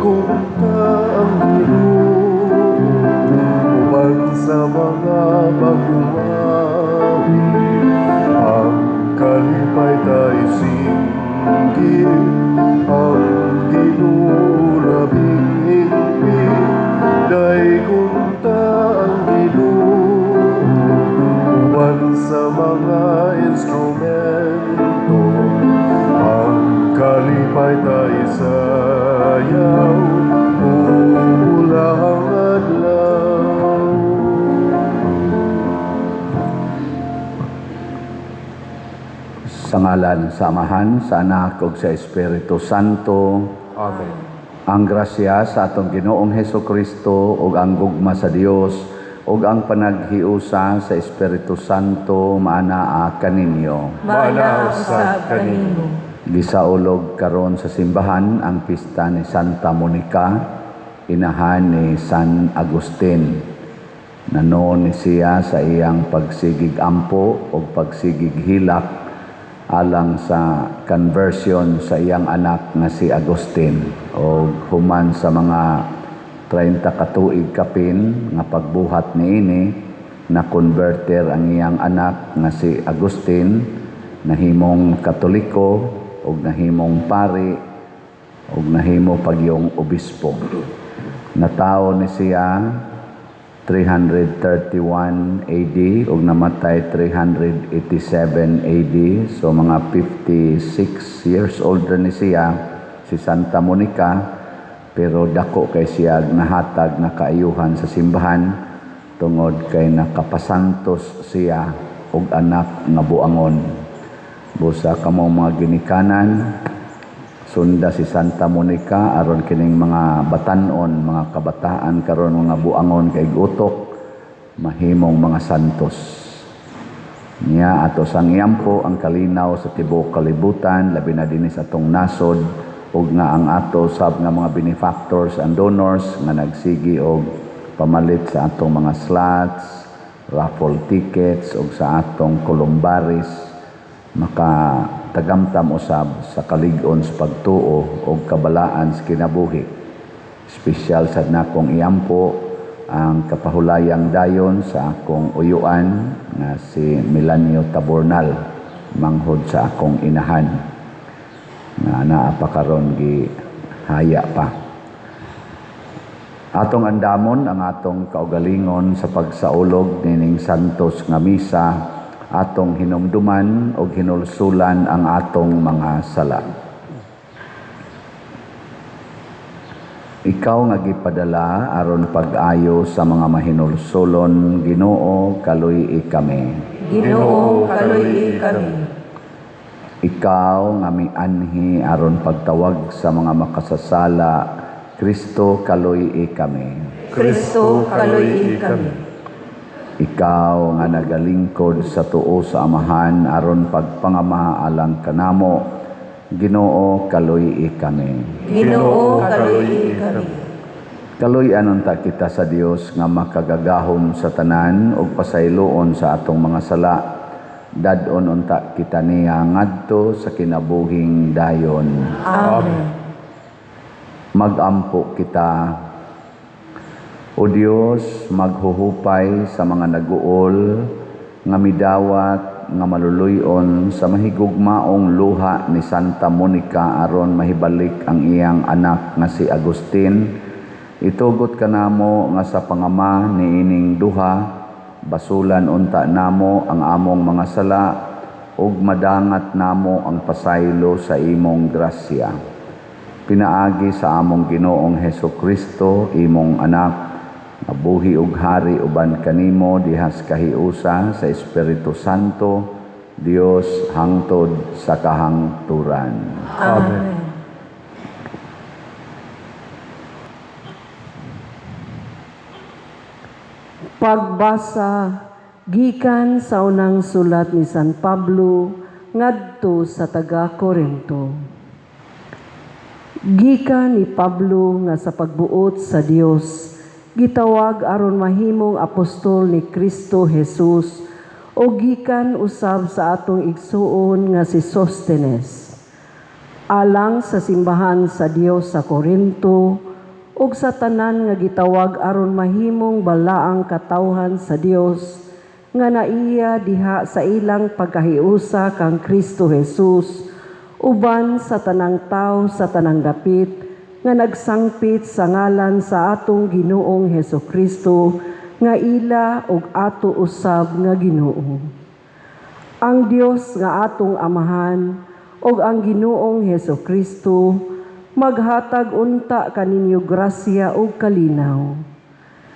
Kunta ang Ginoo, uban sa mga mag-umawit. Ang kalipay ta isinggit, ang Ginoo labing higpit. Daygon ta ang Ginoo, uban sa mga instrumento. Ang kalipay ta isayaw, umulang adlaw. Sa ngalan sa Amahan, sa Anak ug sa Espiritu Santo. Amen. Ang grasya sa atong Ginoong Heso Kristo ug ang gugma sa Dios ug ang panaghiusa sa Espiritu Santo maanaa kaninyo. Maanaa usab kanimo. Gisaulog karon sa simbahan ang pista ni Santa Monica, inahan ni San Agustin. Nanoon ni siya sa iyang pagsigig ampo o pagsigig hilak alang sa conversion sa iyang anak nga si Agustin, o human sa mga 30 katuig kapin nga pagbuhat niini, na converter ang iyang anak nga si Agustin, nahimong Katoliko ug nahimong pari ug nahimo pagyong obispo. Natawo ni siya 331 AD ug namatay 387 AD, so mga 56 years older ni siya si Santa Monica, pero dako kay siya nahatag na kaayuhan sa simbahan tungod kay nakapasantos siya og anak nga buangon. Busa kamo mga ginikanan, sunda si Santa Monica aron kining mga batan-on, mga kabataan karon mga buangon kay utok mahimong mga santos. Niya ato sang iyampo ang kalinaw sa tibuok kalibutan, labi na dinhi sa atong nasod, ug nga ang ato sab nga mga benefactors and donors nga nagsigi og pamalit sa atong mga slots, raffle tickets ug sa atong columbaris, maka tagamtam usab sa kalig-on sa pagtuo og kabalaan sa kinabuhi. Espesyal sad nakong iampo ang kapahulayang dayon sa akong uyuan nga si Melanio Tabornal, manghod sa akong inahan nga naa pa karon, gi haya pa. Atong andamon ang atong kaugalingon sa pagsaulog nining santos nga misa, atong hinumduman og hinulsulan ang atong mga sala. Ikaw nga gipadala aron pag-ayo sa mga mahinulsulon, Ginoo, kaluy-i kami. Ginoo, kaluy-i kami. Ikaw nga mianhi aron pagtawag sa mga makasasala, Kristo, kaluy-i kami. Kristo, kaluy-i kami. Ikaw nga nagalingkod sa tuo sa Amahan aron pagpangama alang kanamo, Ginoo, kaluy-i kami. Ginoo, kaluy-i kami. Kaluy-an unta kita sa Dios nga makagagahom sa tanan ug pasayloon sa atong mga sala. Dad-on unta kita niya ngadto sa kinabuhing dayon. Amen. Magampo kita. O Dios, maghuhupay sa mga naguol nga midawat nga maluluyon sa mahigugmaong luha ni Santa Monica aron mahibalik ang iyang anak nga si Agustin. Itugot kanamo nga sa pangama niining duha, basulan unta namo ang among mga sala ug madangat namo ang pasaylo sa imong grasya. Pinaagi sa among Ginoong Heso Kristo, imong anak, mabuhi ug hari uban kanimo dihas kahiusa sa Espiritu Santo, Dios hangtod sa kahangturan. Amen. Pagbasa gikan sa unang sulat ni San Pablo ngadto sa taga Korinto. Gikan ni Pablo nga sa pagbuot sa Dios gitawag aron mahimong apostol ni Kristo Jesus, o gikan usab sa atong igsuon nga si Sostenes. Alang sa simbahan sa Dios sa Korinto ug sa tanan nga gitawag aron mahimong balaang katawhan sa Dios nga naiya diha sa ilang pagkahiusa kang Kristo Jesus, uban sa tanang tawo sa tanang dapit nga nagsangpit sa ngalan sa atong Ginoong Hesus Kristo nga ila ug ato usab nga Ginoo. Ang Dios nga atong Amahan ug ang Ginoong Hesus Kristo maghatag unta kaninyo grasya ug kalinaw.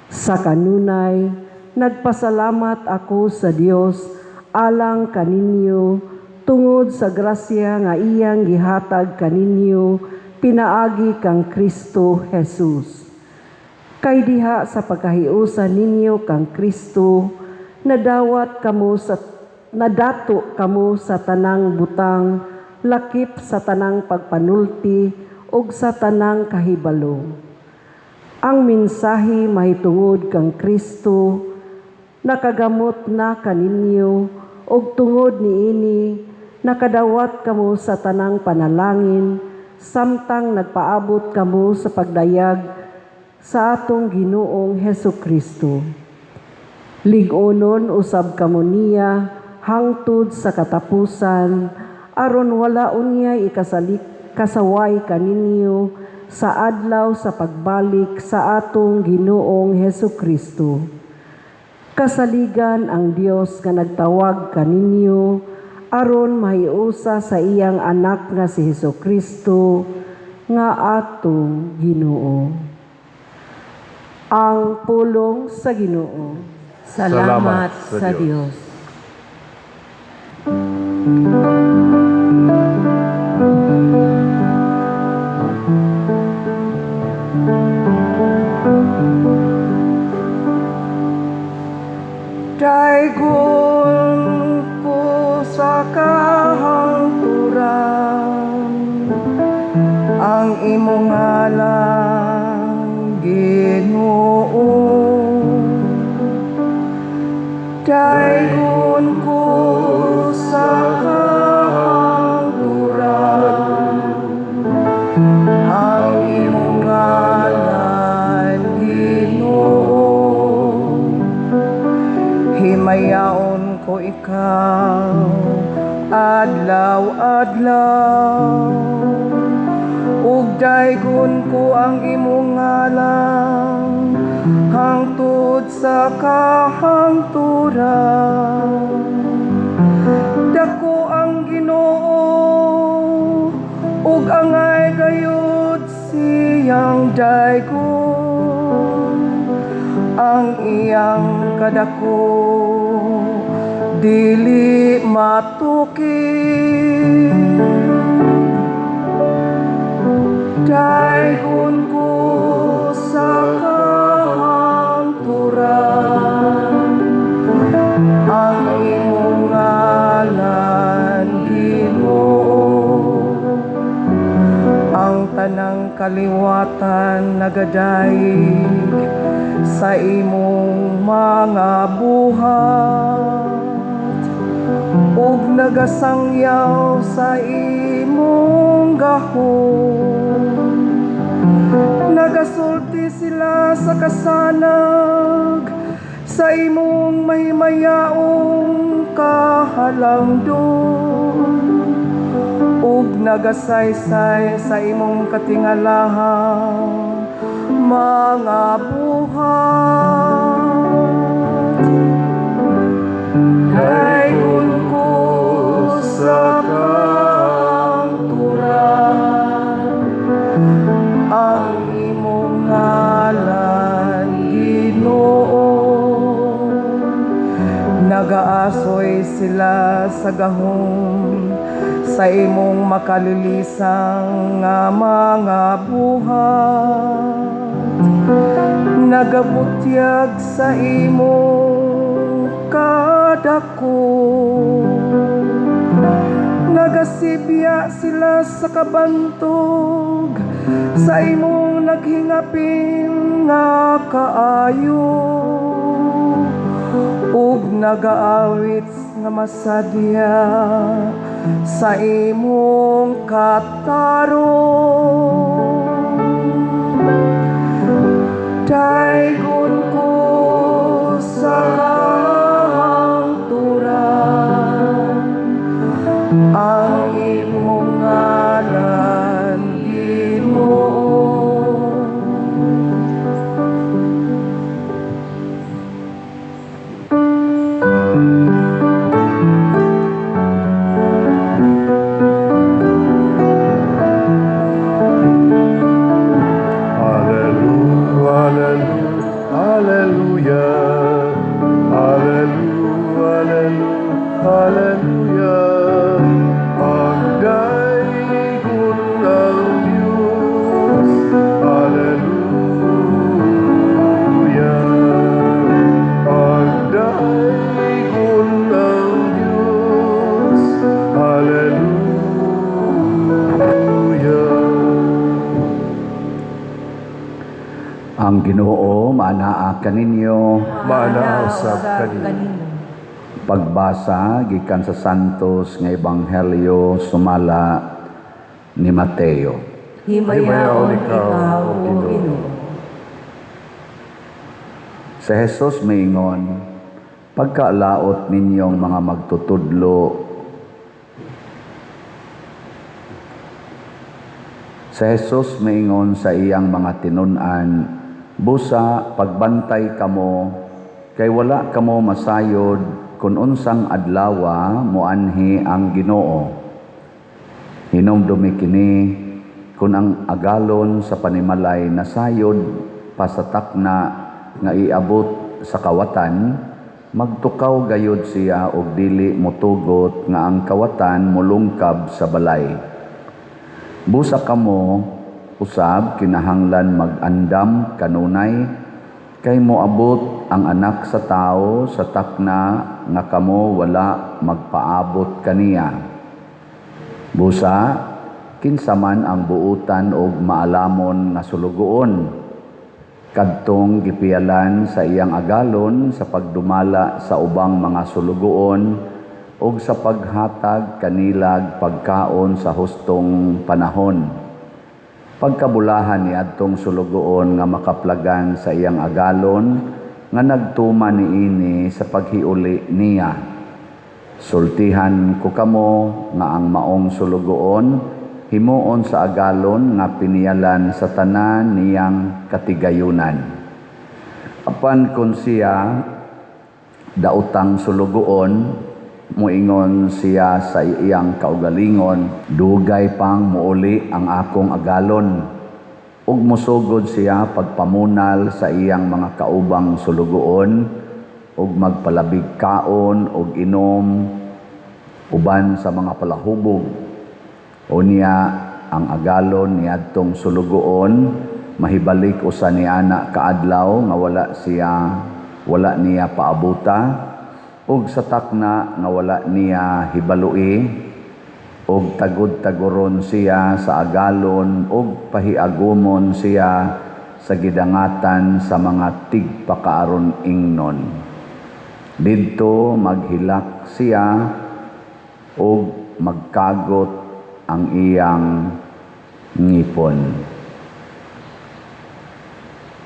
Sa kanunay, nagpasalamat ako sa Dios alang kaninyo tungod sa grasya nga iyang gihatag kaninyo pinaagi kang Kristo Jesus. Kay diha sa pagkahiusa ninyo kang Kristo, nadato kamo sa tanang butang, lakip sa tanang pagpanulti ug sa tanang kahibalo. Ang mensahe mahitungod kang Kristo nakagamot na kaninyo, ug tungod niini nakadawat kamo sa tanang panalangin samtang nagpaabot kamo sa pagdayag sa atong Ginoong Hesus Kristo. Lig-onon usab kamo niya hangtod sa katapusan aron wala unyay ikasalik kasaway kaninyo sa adlaw sa pagbalik sa atong Ginoong Hesus Kristo. Kasaligan ang Dios nga nagtawag kaninyo aron mahiusa sa iyang anak nga si Hesus Kristo nga atong Ginoo. Ang pulong sa Ginoo. Salamat Salamat sa sa Diyos. Diyos. Daygon ko sa kahangturan ang imong ngalan, Ginoo. Daygon ko sa kahangturan ang imong ngalan, Ginoo. Himayaon ko ikaw adlaw-adlaw ug daygon ko ang imong ngalan hangtod sa kahangturan. Dako ang Ginoo ug angay gayud siyang daygon. Ang iyang kadako dili matukid. Daygon ko sa kahangturan ang imong ngalan, Ginoo. Ang tanang kaliwatan nagadayeg sa imong mga buhat ug nagasangyaw sa imong gahom. Nagasulti sila sa kasanag sa imong mahimayaong kahalangdon ug nagasaysay sa imong katingalahang mga buhat. Daygon ko sa kahangturan ang imong ngalan, Ginoo. Nagaasoy sila sa gahom sa imong makalilisang nga mga buhat. Nagabutyag sa imong kadako. Nagasibya sila sa kabantog sa imong naghingapin nga kaayo ug nagaawit nga masadya sa imong katarong. Ang Ginoo maanaa kaninyo. Maanaa usab kanimo. Pagbasa gikan sa Santos nga Ebanghelyo sumala ni Mateo. Himayaon ikaw, O Ginoo. Sa Jesus miingon, pagkalaot ninyong mga magtutudlo Sa Jesus miingon sa iyang mga tinun-an, busa pagbantay kamo kay wala kamo masayod kun unsang adlawa moanhi ang Ginoo. Hinumdumi kini kun ang agalon sa panimalay nasayod pa sa takna nga iabot sa kawatan, magtukaw gayud siya og dili motugot nga ang kawatan molungkab sa balay. Busa kamo usab kinahanglan mag-andam kanunay kay moabot ang anak sa tawo sa takna nga kamo wala magpaabot kaniya. Busa kinsa man ang buutan og maalamon nga sulugoon kadtong gipiyalan sa iyang agalon sa pagdumala sa ubang mga sulugoon ug sa paghatag kanilag pagkaon sa hustong panahon. Pagkabulahan ni adtong sulugoon nga makaplagan sa iyang agalon nga nagtuman niini sa paghiuli niya. Sultihan ko kamo nga ang maong sulugoon himuon sa agalon nga piniyalan sa tanan niyang katigayunan. Apan kun siya daotang sulugoon, muingon siya sa iyang kaugalingon, dugay pang muuli ang akong agalon. Ug mosugod siya pagpamunal sa iyang mga kaubang sulugoon, ug magpalabig kaon ug inom uban sa mga palahubog. Unya ang agalon niadtong sulugoon mahibalik usa ni ana kaadlaw nga wala niya paabuta, ug sa takna nga wala niya hibalui, ug tagud-taguron siya sa agalon ug pahiagumon siya sa gidangatan sa mga tigpakaaron ingnon. Didto maghilak siya ug magkagot ang iyang ngipon.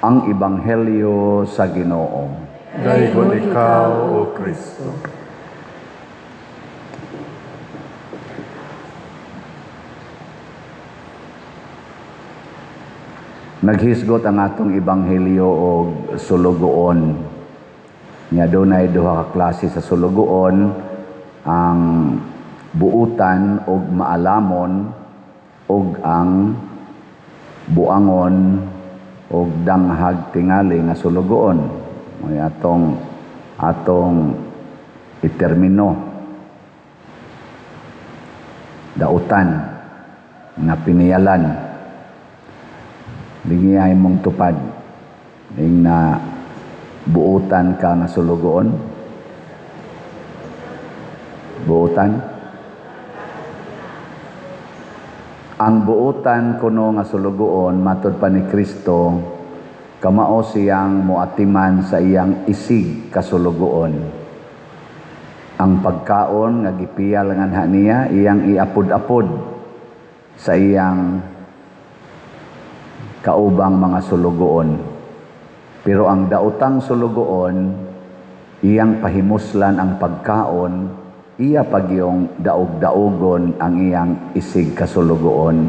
Ang Ebanghelyo sa Ginoo. Daygon ikaw, O Kristo. Naghisgot ang atong Ebanghelyo og sulugoon. Nya dunay duha ka klase sa sulugoon, ang buutan og maalamon og ang buangon og danghag tingali nga sulugoon. May atong itermino dautan nga piniyalan. Dingihay mong tupad ing na buutan ka nga sulugoon. Buutan. Ang buutan kuno nga sulugoon matud pa ni Kristo, kamao siyang moatiman sa iyang isig kasulugoon. Ang pagkaon nga gipiyal nganha niya iyang iapod-apod sa iyang kaubang mga sulugoon. Pero ang daotang sulugoon iyang pahimuslan ang pagkaon, iya pagyong daog-daogon ang iyang isig kasulugoon.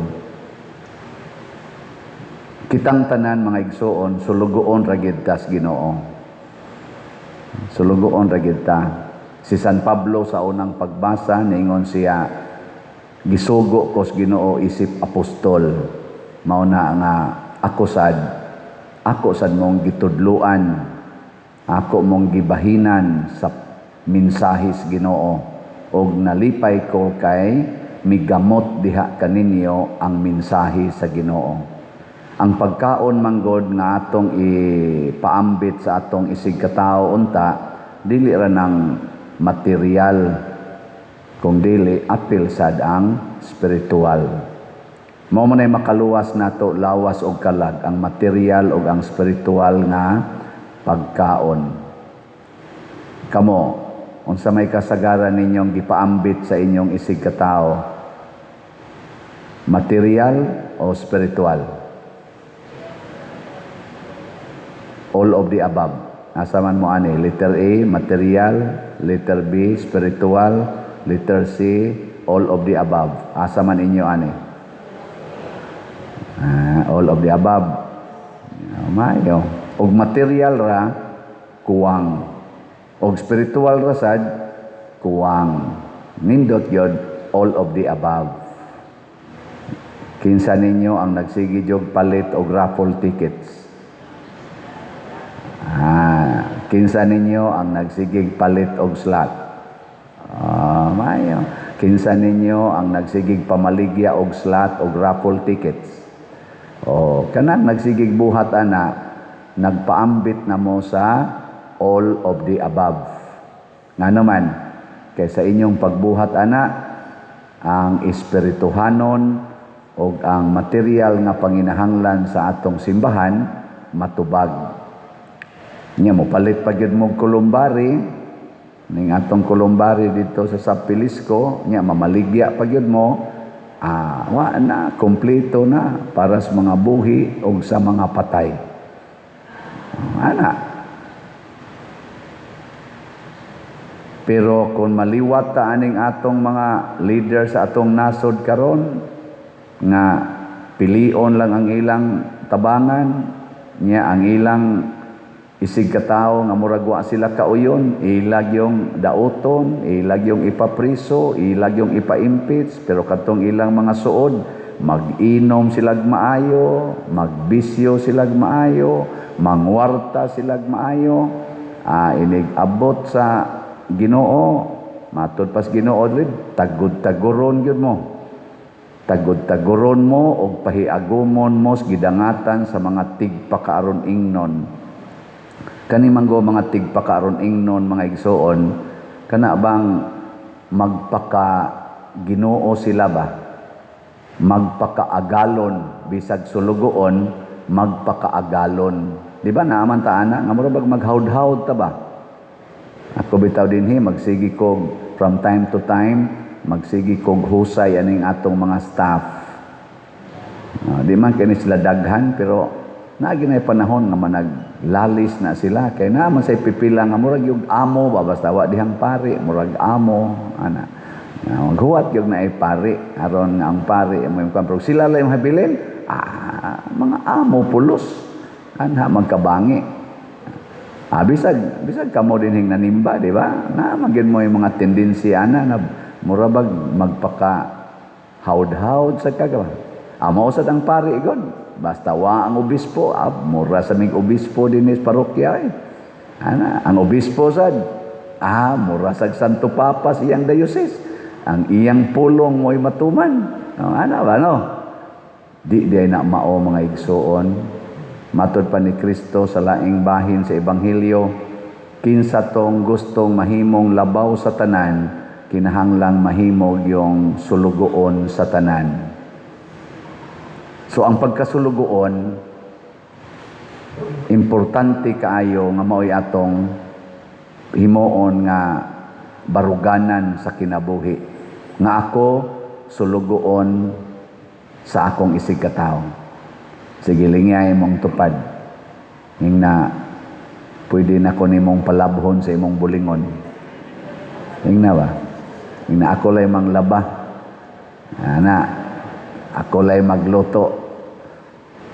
Kitang tanan mga igsoon, sulugoon ra gyud ta sa Ginoo. Sulugoon ra gyud ta. Si San Pablo sa unang pagbasa niingon siya, gisugo ko sa Ginoo isip apostol. Mao na nga ako sad mong gitudluan, ako mong gibahinan sa mensahe sa Ginoo, og nalipay ko kay migamot diha kaninyo ang mensahe sa Ginoo. Ang pagkaon manggod nga atong ipaambit sa atong isig katawo unta, dili ra nang material, kung dili apil sad ang spiritual. Mao man ay makaluwas nato lawas og kalag, ang material ug ang spiritual nga pagkaon. Kamo, unsa may kasagaran ninyong gipaambit sa inyong isig katawo? Material o spiritual? All of the above. Asa man mo ani? Letter A, material. Letter B, spiritual. Letter C, all of the above. Asa man inyo ani? All of the above. Mayo. Og material ra, kuwang. Og spiritual ra sad, kuwang. Nindot yod, all of the above. Kinsa ninyo ang nagsige jog palit og raffle tickets? Kinsa ninyo ang nagsigig palit og slot? Mayo. Kinsa ninyo ang nagsigig pamaligya og slot og raffle tickets? O, kanang nagsigig buhat ana, nagpaambit na mo sa all of the above. Nga naman, kay sa inyong pagbuhat ana, ang espirituhanon og ang material nga panginahanglan sa atong simbahan matubag. Nya mo palit pa gyud mo kolumbari ning atong kolumbari dito sa Sapilisco, nya mamaligya pa gyud mo, wa na, kompleto na para sa mga buhi og sa mga patay. Ana. Pero kung maliwat ta aning atong mga leader sa atong nasod karon nga pilion lang ang ilang tabangan, nya ang ilang isig katawo nga murag wa sila kauyon, ilag yung dauton, ilag yung ipapriso, ilag yung ipa-impeach, pero kadtong ilang mga suod, mag-inom silag maayo, magbisyo silag maayo, mangwarta silag maayo, inig abot sa Ginoo, matud pas Ginoo dili, tagud-taguron gyud mo. Tagud-taguron mo og pahiagumon mo sa gidangatan sa mga tigpakaaron ingnon. Kani man go mga tigpakaaron ingnon, mga igsoon, kana bang magpaka Ginoo sila ba? Magpakaagalon bisag sulugoon, magpakaagalon. Di ba naaman ta ana nga mura bag maghawd-hawd ta ba? Ako bitaw dinhi magsigi kog from time to time, magsigi kog husay aning atong mga staff. Di man kini sila daghan, pero naagi na panahon nga managlalis na sila kay naa man say pipila nga murag yung amo ba, basta wa dihang pari, murag amo ana. Maghuwat gyud na ay pari aron nga ang pari mo yung pero sila lang yung habilin, mga amo pulos anha magkabangi. Bisag kamo dinhing nanimba, di ba? Naa man gyud mo yung mga tendensi ana nga mura bag magpaka hawd-hawd sa kagawa. Amo sad ang pari gud. Basta wa ang obispo, mura sa mig obispo dinhi sa parokya. Ana, ang obispo sad, mura sag Santo Papa sa iyang diocese. Ang iyang pulong mo'y matuman. Oh, ana ba no? Di di na mao mga igsoon. Matod pa ni Kristo sa laing bahin sa Ebanghelyo, kinsa tong gustong mahimong labaw sa tanan, kinahanglang mahimog yung sulugoon sa tanan. So ang pagkasulugoon, importante kaayo nga mao'y atong himuon nga baruganan sa kinabuhi. Nga ako sulugoon sa akong isig katawo. Sige, lingay mong tupad. Ing na, pwede na ko nimong palabhon sa imong bulingon. Ing na ba? Ing na ako lay manglaba. Ana, ako lay magluto.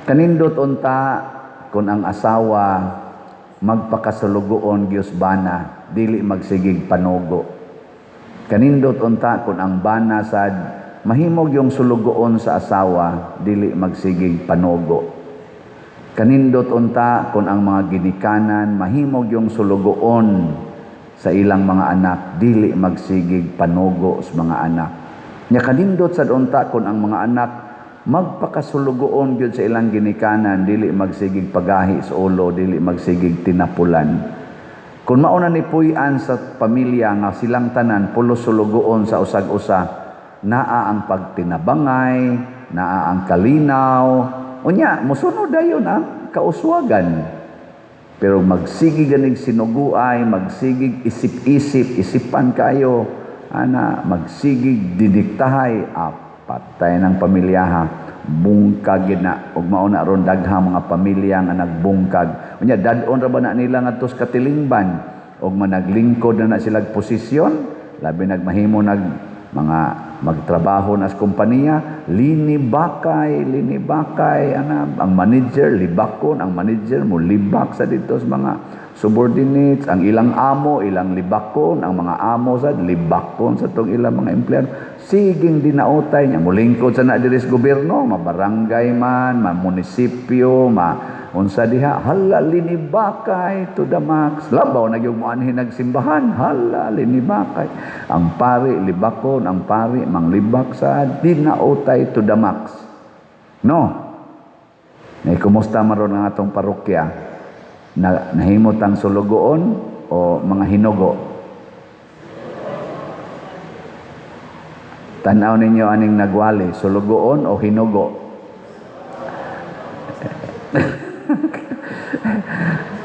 Kanindot unta kung ang asawa magpakasulugoon Diyos bana, dili magsigig panugo. Kanindot unta kung ang bana sad mahimog yung sulugoon sa asawa, dili magsigig panugo. Kanindot unta kung ang mga ginikanan mahimog yung sulugoon sa ilang mga anak, dili magsigig panugo sa mga anak. Nya kanindot sad unta kung ang mga anak magpakasulugoon gyud sa ilang ginikanan, dili magsigig pagahi sa ulo, dili magsigig tinapulan. Kung mauna ni puy-an sa pamilya nga silang tanan pulos sulugoon sa usag-usa, naa ang pagtinabangay, Naa ang kalinaw. Unya, mosunod dayon ang kauswagan. Pero magsigi ganig sinuguay, magsigig isip-isip, isipan kayo, ana, magsigig didiktahay, patay ng pamilya ha. Bungkag gid na ug mao na ron daghang mga pamilya nga nagbungkag. Unya dad-on ra ba na nila ngadto sa katilingban ug managlingkod na na sila posisyon, labi nagmahimo nag mga magtrabaho na sa kompanya, linibakay, linibakay, ana, ang manager libakon, ang manager mo libak sa dito sa mga subordinates, ang ilang amo ilang libakon, ang mga amo sa libakon sa tong ilang mga empleyado. Siging dinaotay niya, mulingkod sa na diri sa gobyerno, mabarangay man, mamunisipyo, ma unsa diha, hala linibakay to the max. Labaw na gyud mo anhi nagsimbahan, hala linibakay. Ang pari libakon, ang pari manglibak sa dinaotay to the max. No. Nay kumusta man ron ang atong parokya? Na, nahimot ang sulugoon o mga hinugo? Tan-aw ninyo aning nagwali, sulugoon o hinugo?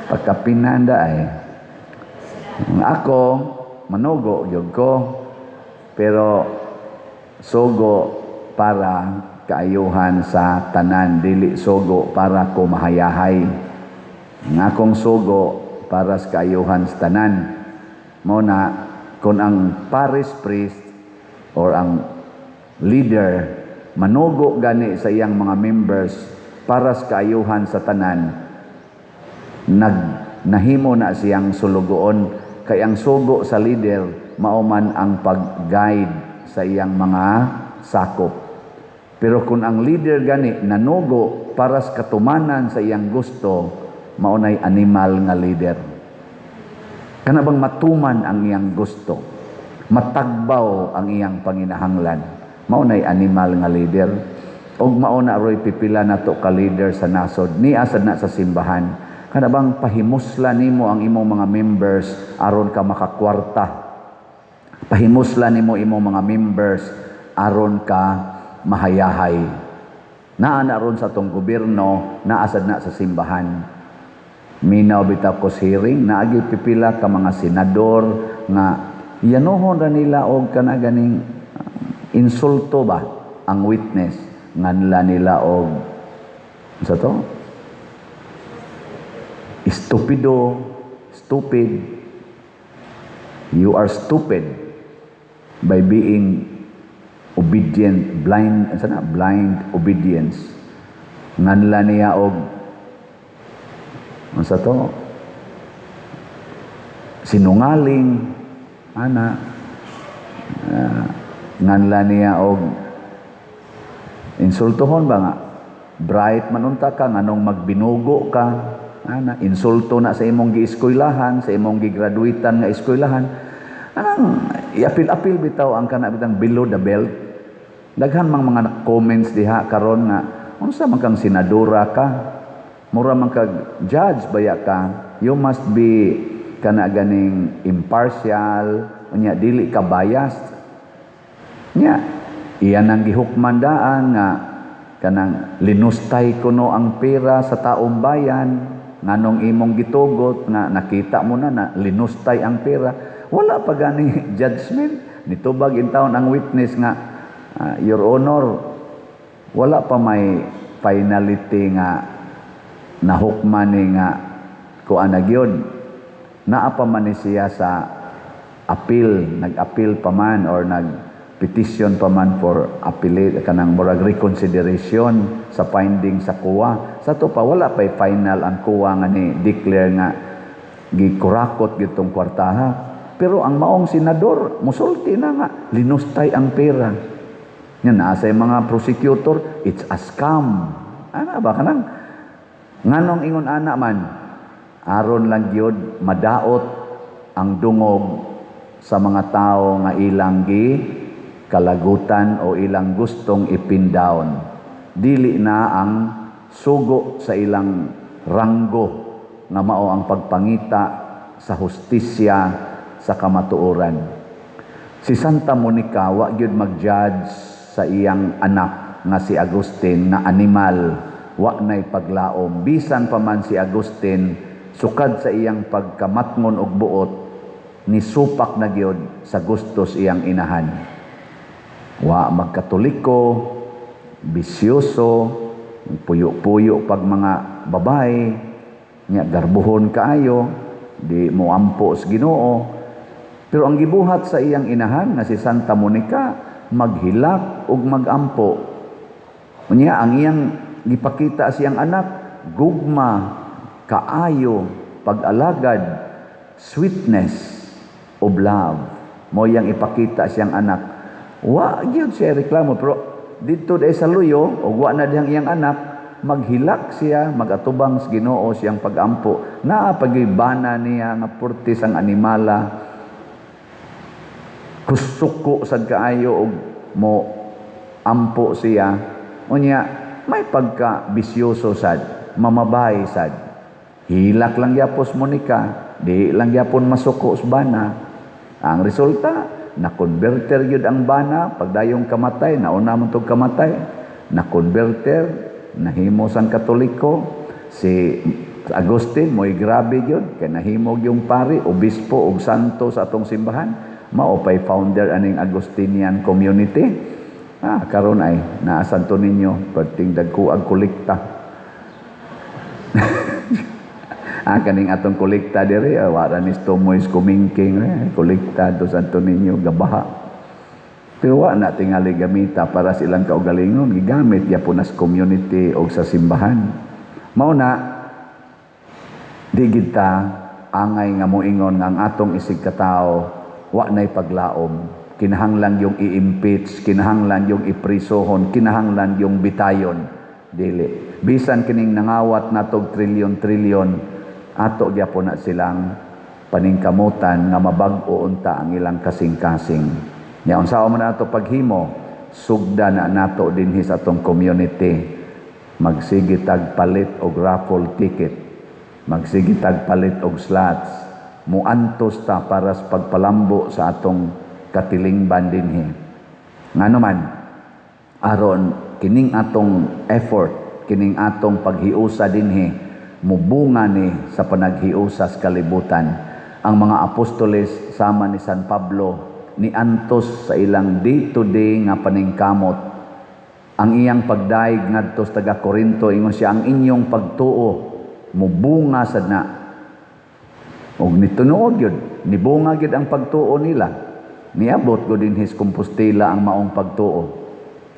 Pagkapinanda ay. Ako, manugo gyud ko, pero sugo para kaayuhan sa tanan, dili sugo para ko mahayahay. Ang akong sugo para sa kaayuhan sa tanan. Mao na kung ang parish priest or ang leader manugo gani sa iyang mga members para sa kaayuhan sa tanan, nahimo na siyang sulugoon, kay ang sugo sa leader mao man ang pag-guide sa iyang mga sakop. Pero kung ang leader gani nanugo para sa katumanan sa iyang gusto, mao nay animal nga leader. Kana bang matuman ang iyang gusto, matagbaw ang iyang panginahanglan, mao nay animal nga leader. Og mao na roy pipila nato ka leader sa nasod, ni asad na sa simbahan. Kana bang pahimusla nimo ang imong mga members aron ka makakwarta. Pahimusla nimo imong mga members aron ka mahayahay. Naa na ron sa atong gobyerno, naasad na sa simbahan. Minaw bitaw ko hearing, naagi pipila ka mga senador nga yanohon ra nila og kana ganing insulto ba ang witness, nganla nila og sa to estupido, stupid. You are stupid by being obedient, blind, sana blind obedience. Nganla niya og unsa to sinungaling, ana, nganla niya og insultohon ba nga bright man unta ka, nganong magbinugo ka, ana, insulto na sa imong gieskwelahan, sa imong gigraduitan nga eskwelahan. Anang iapil-apil bitaw ang kana bitang below the belt. Daghan mang mga comments diha karon nga unsa man kang senadora ka, mura man kag judge baya ka, you must be kana ganing impartial, unya dili ka biased. Nya iyan ang gihukman daan nga kanang linustay kuno ang pera sa taong bayan, nganong imong gitugot nga nakita mo na na linustay ang pera, wala pa gani judgment. Nitubag in taon ang witness nga Your Honor, wala pa may finality nga nahukman ni nga kuan na gyud. Naa pa man ni siya sa appeal, nag-appeal pa man or nag-petition pa man for appellate, kanang murag reconsideration sa finding sa COA. Sa to pa wala pa'y final ang COA nga ni declare nga gikurakot gitong kwartaha. Pero ang maong senador musulti na nga linustay ang pera. Nga naa sa mga prosecutor, it's a scam. Ana ba kanang nganong ingon ana man, aron lang gyud madaot ang dungog sa mga tao nga ilang gi kalagutan o ilang gustong ipin down. Dili na ang sugo sa ilang ranggo nga mao ang pagpangita sa hustisya sa kamatuoran. Si Santa Monica wa gyud mag-judge sa iyang anak. nga si Agustin nga animal, wa nay paglaom. Bisan pa man si Agustin, sukad sa iyang pagkamatngon og buot, nisupak na gyud sa gustos iyang inahan. Wa magkatoliko, bisyoso, puyo-puyo pag mga babae, nya garbuhon kaayo, di mo ampo sa Ginoo. Pero ang gibuhat sa iyang inahan nga si Santa Monica, maghilak ug magampo. Unya ang iyang gipakita sa iyang anak, gugma, kaayo, pag-alagad, sweetness of love. Mo iyang ipakita siyang anak. Wa gyud siya reklamo, pero didto dai sa luyo ug wa na dihang iyang anak, maghilak siya, magatubang sa Ginoo siyang pagampo. Naa pagibana niya nga purtis ang animala, kusuko sad kaayo og mo ampo siya. Unya may pagka bisyoso sad, mamabay sad. Hilak lang gyapos Monica, di lang gyapon masuko sa bana. Ang resulta, na-converter gyud ang bana pagdayong kamatay, nauna man tog kamatay, na-converter, nahimo sang Katoliko. Si Agustin mo'y grabe gyud kay nahimo yung pari, obispo ug santo sa atong simbahan. Mao pay founder aning Agustinian community. Karon ay naa Santo Niño, perting dagko ang kolekta. Kaning atong kolekta diri, wala ni Tomoy kumingking, kolekta do Santo Niño gabaha. Pero wa na tingali gamita para sa ilang kaugalingon, gigamit gyapon nas community og sa simbahan. Mao na di gid ta angay nga moingon nga ang atong isig katawo wa nay paglaom. Kinahanglan yung i-impeach, kinahanglan yung iprisohon, kinahanglan yung bitayon. Dili. Bisan kining nangawat natog trilyon-trilyon, ato gyapon na silang paningkamutan nga mabag-o unta ang ilang kasing-kasing. Nya unsa man ato paghimo, sugda na nato dinhi sa atong community. Magsige tag palit og raffle ticket, magsige tag palit og slots, muantos ta para sa pagpalambo sa atong katilingban dinhi. Ngano man, aron kining atong effort, kining atong paghiusa dinhi, mubunga ni sa panaghiusa sa kalibutan. Ang mga apostoles sama ni San Pablo niantos sa ilang day-to-day nga paningkamot. Ang iyang pagdaig ngadto sa taga Korinto, ingon siya, ang inyong pagtuo mubunga sad na. Og nitunood gyud, nibunga gyud ang pagtuo nila. Niabot gud dinhi sa Compostela ang maong pagtuo.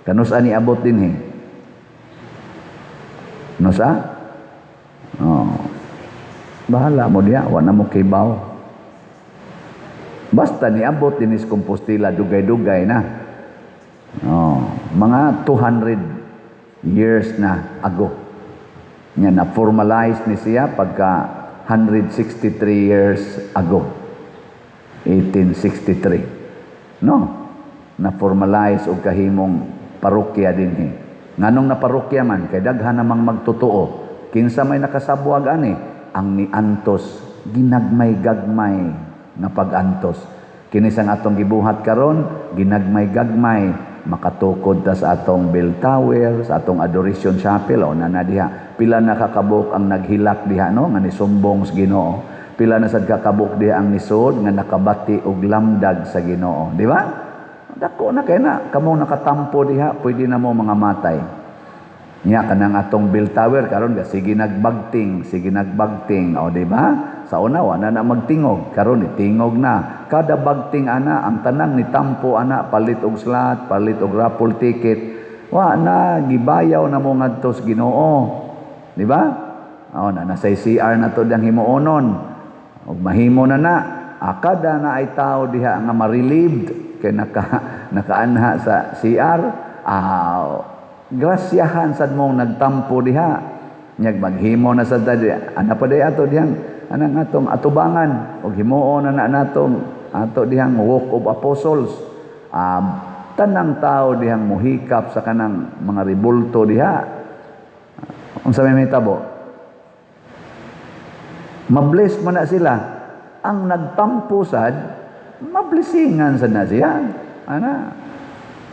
Kanus-a niabot dinhi? Nusa? Oh. Bahala mo diha, wa na mo kibaw. Basta niabot dinhi sa Compostela, dugay-dugay na. Oh, mga 200 years na ago. Nya na formalize ni siya pagka 163 years ago. 1863. No, na formalize og kahimong parokya dinhi. Nganong na parokya man kay daghan namang magtotoo. Kinsa may nakasabwag ani? Ang niantos, ginagmay-gagmay nga pag-antos. Kini sang atong gibuhat karon, ginagmay-gagmay makatukod ta sa atong bell tower, sa atong adoration chapel o nana diha. Pila na kakabuk ang naghilak diha, no, nga nisumbong sa Ginoo. Pila na sad kakabuk diha ang nisod nga nakabati og lamdag sa Ginoo, di ba? Dako na kay na kamo nakatampo diha, pwede na mo mga matay. Nya kanang atong bell tower karon ga sige nagbagting, sige nagbagting, o di ba? Sa una wa na na magtingog, karon itingog na. Kada bagting ana ang tanang ni tampo ana, palit og slot, palit og raffle ticket. Wa na gibayaw na mo ngadto sa Ginoo. Di ba? O na nasa CR na to diyang himuonon. Og mahimo na na akada na ay tao diha nga ma-relieved kay nakaanha sa CR. Grasyahan sad mong nagtampo diha. Nyag maghimo na sad diha. Ana pa day ato dihang anang atong atubangan og himuon na na natong ato dihang Walk of Apostles. Tanang tao dihang muhikap sa kanang mga ribulto diha. Unsa may mahitabo? Mabless man na sila. Ang nagtampo sad, mablessingan sad na siya. Ana.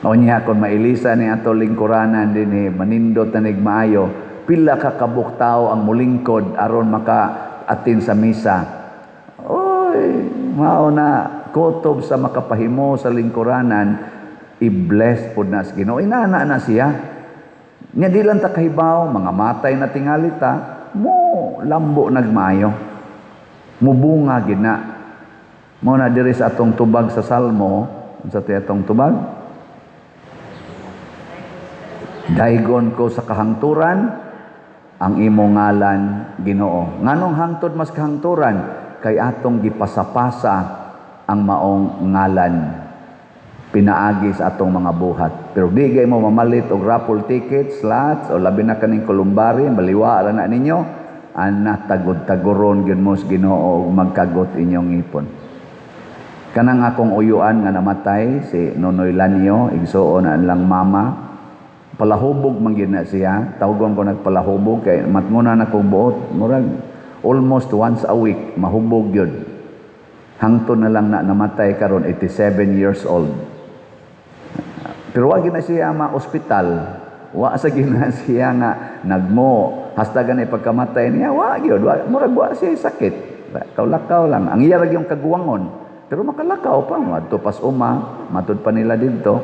Unya kung mailisa ni ato lingkuranan dinhi, manindot na nig maayo, pila ka kabuk tao ang mulingkod aron maka atin sa misa. Oy, mao na kutob sa makapahimo sa lingkuranan, i-bless pod na sa Ginoo. Inana na siya. Nya di lang ta kahibaw, mga matay na tingali ta, mo lambo nagmaayo. Mubunga gid na. Mao na diri sa atong tubag sa Salmo, unsa tay atong tubag? Daygon ko sa kahangturan ang imong ngalan, Ginoo. Nganong hangtod mas kahangturan? Kay atong gipasapasa ang maong ngalan pinaagi sa atong mga buhat. Pero di gay mo mamalit og raffle tickets, slots, o labi na kaning kolumbari, baliwa ra na ninyo, ana tagod-tagoron gyud mo sa Ginoo og magkagot inyong ngipon. Kanang akong uyuan nga namatay si Nonoy Lanyo, igsuon na lang mama, palahubog man gyud na siya. Tawgon ko nagpalahubog kay matnguna na kong buot, murag almost once a week mahubog gyud. Hangtod na lang na namatay karon, 87 years old. Pero wa gyud na siya ma-ospital. Wa sa gyud na siya nga nagmo hasta gani pagkamatay niya, wa gyud, wa, murag wa siya sakit. Lakaw-lakaw lang. Ang iya ra gyud kaguwangon. Pero makalakaw pa, madto pas uma, matud pa nila didto.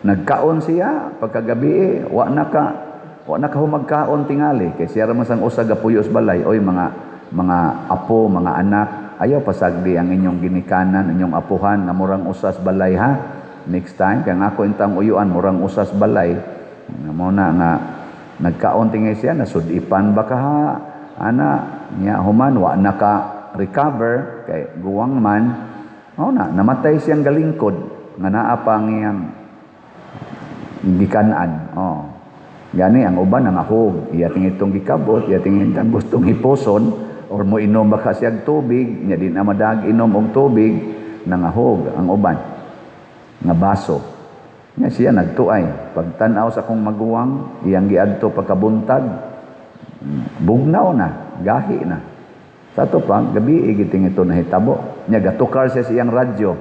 Nagkaon siya pagkagabi, wa na ka humagkaon tingali kay siya ra man sang usa gapuyo sa balay. Oy, mga apo, mga anak, ayaw pasagdi ang inyong ginikanan, inyong apuhan nga murang usas balay ha. Next time kay ang ako intang uyuan murang usas balay. Nga mao na nga nagkaon tingay siya, nasudipan ba ka ha? Ana nya human wa na ka recover kay guwang man. Mao na namatay siyang galingkod nga naa pa ang iyang gikanan. Oh. Gani ang uban nangahog, iya tingitong gikabot, iya tingitong gustong hiposon or mo inom ba ka siyag tubig, nya di na madag inom og tubig, nangahog ang uban nga baso. Nya siya nagtuay. Pagtan-aw sa akong maguwang, iyang giadto pagkabuntag, bugnaw na, gahi na. Sa ato pa, gabi giting ito nahitabo. Nya gatukar siya sa iyang radyo.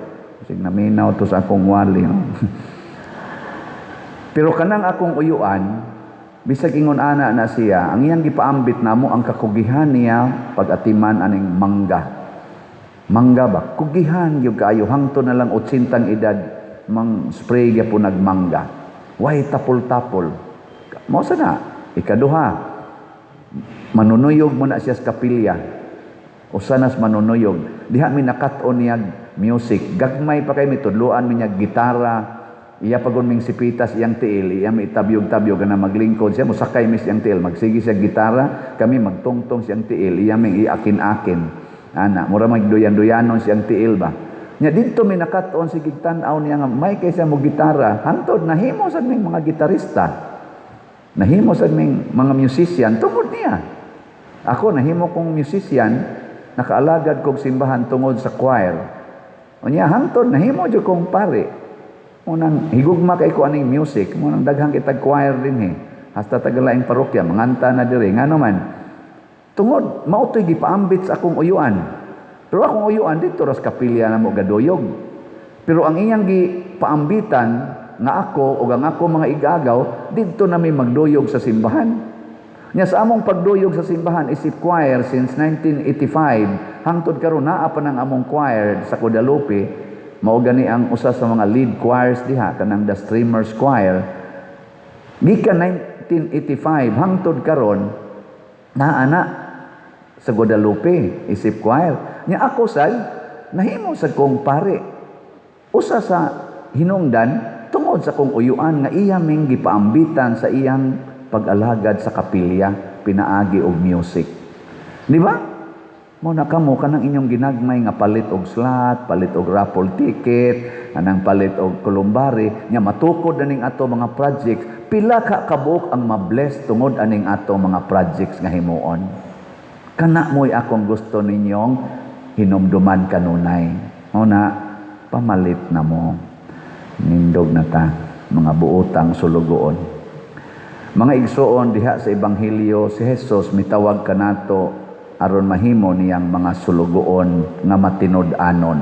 Sig naminaw to sa akong wali. No? Pero kanang akong uyuan, bisag ingon ana na siya, ang iyang gipaambit namo ang kakugihan niya pag-atiman aning mangga. Mangga ba? Kugihan gyud kaayo hangtod na lang 80 edad mang spray gyapon nagmangga. Way tapol-tapol. Mao sa na. Ikaduha, manunuyog mo na siya sa kapilya. Usa nas manunuyog. Diha mi nakat-on niya music. Gagmay pa kay mitudloan mi niya gitara. Iya pagon ming sipitas iyang tiil, iya mi tabyog-tabyog na maglingkod siya, mosakay mi siyang tiil, magsige siya gitara, kami magtungtong siyang tiil, iya ming iakin-akin. Ana, mura magduyan-duyanon siyang tiil ba. Nya didto mi nakat-on sige tan-aw niya nga may kay siya mo gitara, hantod nahimo sad ming mga gitarista. Nahimo sad ming mga musician tungod niya. Ako nahimo kong musician, nakaalagad kog simbahan tungod sa choir. Unya hangtod nahimo jud kong pare. Unang higugma kay ko aning music, munang daghang kitag choir dinhi. Hasta tagalaing parokya manganta na diri, ngano man. Tungod mao to'y gipaambit sa akong uyuan. Pero akong uyuan dito ras kapilya na mo gaduyog. Pero ang iyang gipaambitan nga ako ug ang ako mga igagaw didto na mi magduyog sa simbahan. Nya sa among pagduyog sa simbahan isip choir since 1985 hangtod karon naa pa nang among choir sa Guadalupe. Mao gani ang usa sa mga lead choirs diha kanang The Streamers Choir. Gikan 1985 hangtod karon naa na sa Guadalupe isip choir. Nya ako sad nahimo sad kong pare. Usa sa hinungdan tungod sa kong uyuan nga iya ming gipaambitan sa iyang pag-alagad sa kapilya pinaagi og music. Di ba? Mo na kamo kanang inyong ginagmay nga palit og slot, palit og raffle ticket, anang palit og kolumbari, nya matukod aning ato mga projects, pila ka kabuok ang mabless tungod aning ato mga projects nga himuon. Kana mo'y akong gusto ninyong hinumduman kanunay. Mo na pamalit na mo. Nindog na ta mga buotang sulugoon. Mga igsuon diha sa ebanghelyo, si Jesus mitawag kanato aron mahimo niyang mga sulugoon nga matinud-anon.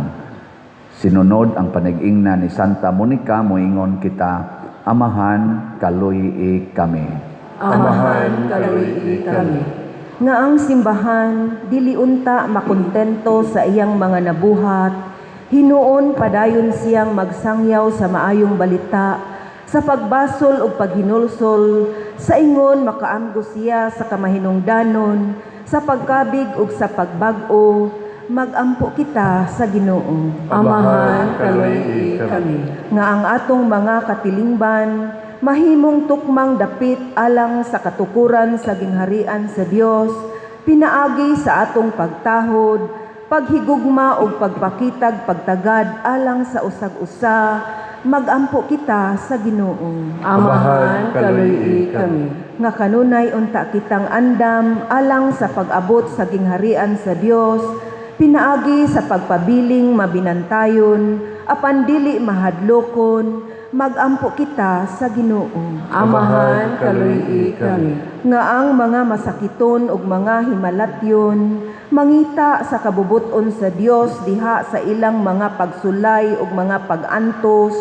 Sinunod ang panag-ingna ni Santa Monica, moingon kita, Amahan, kaluy-i kami. Amahan, kaluy-i kami. Nga ang simbahan dili unta makontento sa iyang mga nabuhat, hinuon padayon siyang magsangyaw sa maayong balita sa pagbasol ug paghinulsol, sa ingon makaamgo siya sa kamahinungdanon sa pagkabig ug sa pagbag-o, magampo kita sa Ginoo. Amahan, kaluy-i kami. Nga ang atong mga katilingban mahimong tukmang dapit alang sa katukuran sa gingharian sa Dios pinaagi sa atong pagtahod, paghigugma ug pagpakitag pagtagad alang sa usag-usa, magampo kita sa Ginoo. Amahan, kaluy-i kami. Nga kanunay unta kitang andam alang sa pag-abot sa gingharian sa Dios pinaagi sa pagpabiling mabinantayon apan dili mahadlokon, magampo kita sa Ginoo. Amahan, kaluy-i kami. Nga ang mga masakiton ug mga himalatyon mangita sa kabubut-on sa Dios diha sa ilang mga pagsulay ug mga pag-antos,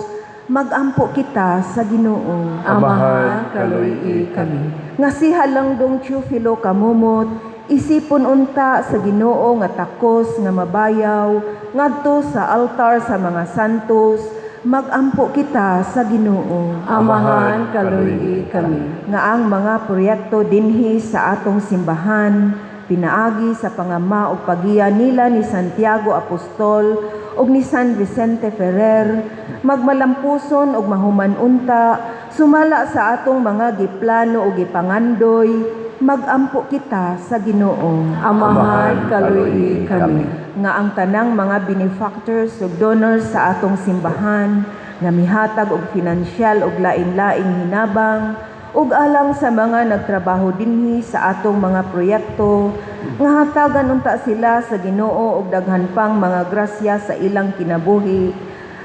magampo kita sa Ginoo. Amahan, kaluy-i kami. Nga si Halangdong Teofilo Kamumot isipon unta sa Ginoo nga takos nga mabayaw ngadto sa altar sa mga santos, magampo kita sa Ginoo. Amahan, kaluy-i kami. Nga ang mga proyekto dinhi sa atong simbahan pinaagi sa pangama ug pagiya nila ni Santiago Apostol ug ni San Vicente Ferrer magmalampuson ug mahuman unta sumala sa atong mga giplano ug gipangandoy, magampo kita sa Ginoo. Amahan, kaluy-i kami. Nga ang tanang mga benefactors ug donors sa atong simbahan nga mihatag og pinansyal ug lain-laing hinabang ug alang sa mga nagtrabaho dinhi sa atong mga proyekto, nga hatagan unta sila sa Ginoo og daghan pang mga grasya sa ilang kinabuhi,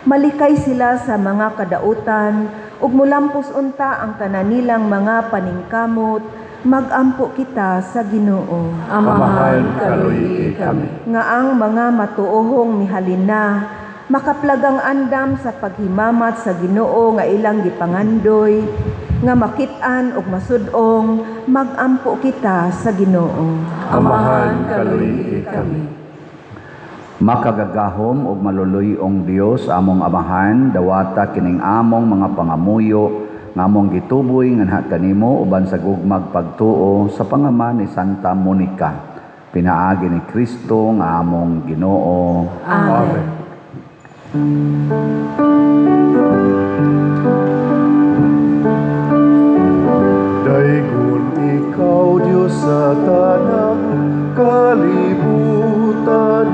malikay sila sa mga kadautan ug mulampos unta ang tanan nilang mga paningkamot, magampo kita sa Ginoo. Amahan, kaluy-i kami. Nga ang mga matuohong mihalin na makaplagang andam sa paghimamat sa Ginoo nga ilang gipangandoy, nga makit-an ug masud-ong, magampo kita sa Ginoo. Amahan, kaluy-i kami. Makagagahom ug maluluy-ong Dios, among Amahan, dawata kining among mga pangamuyo nga among gituboy nganha kanimo uban sa gugmag pagtuo sa pangama ni Santa Monica. Pinaagi ni Kristo nga among Ginoo. Amen. Daygon ikaw, Diyos, sa tanang kalibutan,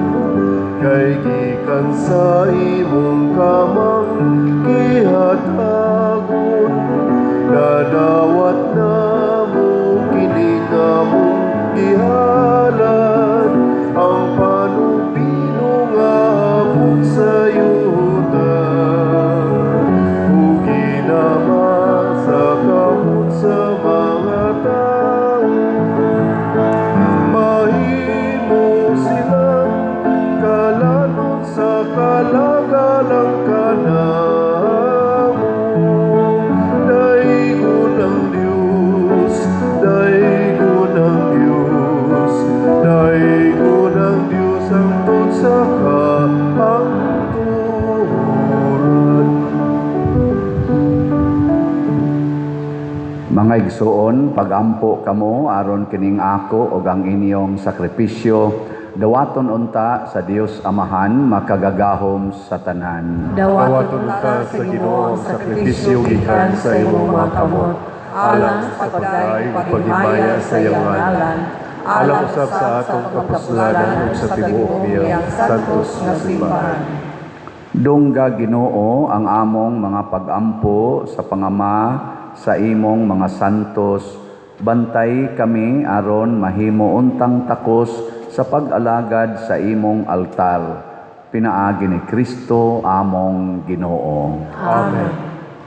kay gikan sa imong kamang gihatagon, nadawat namo kini nga among gihalad, ang panupino nga abot sa yuta ug ginama sa kamot sa mga tao. Mahimo silang kalanon sa kalagalang kanamo. Daygon ang Diyos, daygon ang Diyos, daygon ang Diyos hangtod sa kahangturan. Mga igsuon, pagampo kamo aron kining ako ug ang inyong sakripisyo dawaton unta sa Dios Amahan makagagahom sa tanan. Dawaton unta sa Ginoo ang sakripisyo gikan sa imong mga kamot, alang sa pagdaig ug paghimaya sa iyang ngalan, alang usab sa atong kapuslanan ug sa tibuok niyang santos nga simbahan. Dungga, Ginoo, ang among mga pagampo sa pangama sa imong mga santos. Bantay kami aron mahimo untang takos sa pag-alagad sa imong altar. Pinaagi ni Kristo among Ginoo. Amen.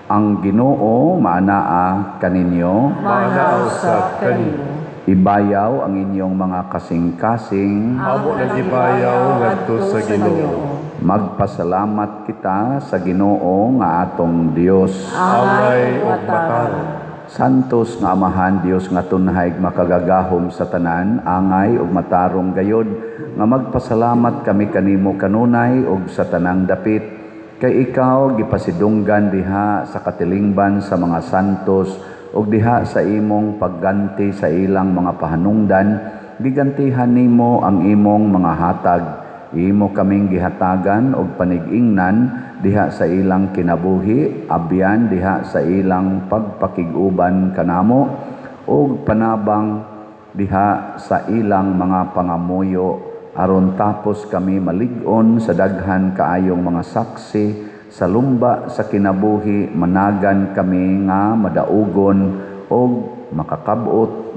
Ang Ginoo maanaa kaninyo. Maanaa usab kanimo. Ibayaw ang inyong mga kasing-kasing. Amo nang gibayaw ngadto sa Ginoo. Magpasalamat kita sa Ginoo nga atong Dios. Angay ug matarong. Santos nga Amahan, Dios nga tunhay makagagahom sa tanan, angay ug matarong gayod nga magpasalamat kami kanimo kanunay ug sa tanang dapit, kay ikaw gipasidunggan diha sa katilingban sa mga santos ug diha sa imong pagganti sa ilang mga pahanungdan, gigantihan nimo ang imong mga hatag. Imo kaming gihatagan og panig-ingnan diha sa ilang kinabuhi, abyan diha sa ilang pagpakig-uban kanamo, ug panabang diha sa ilang mga pangamuyo, aron tapos kami malig-on sa daghan kaayong mga saksi sa lumba sa kinabuhi, managan kami nga madaugon og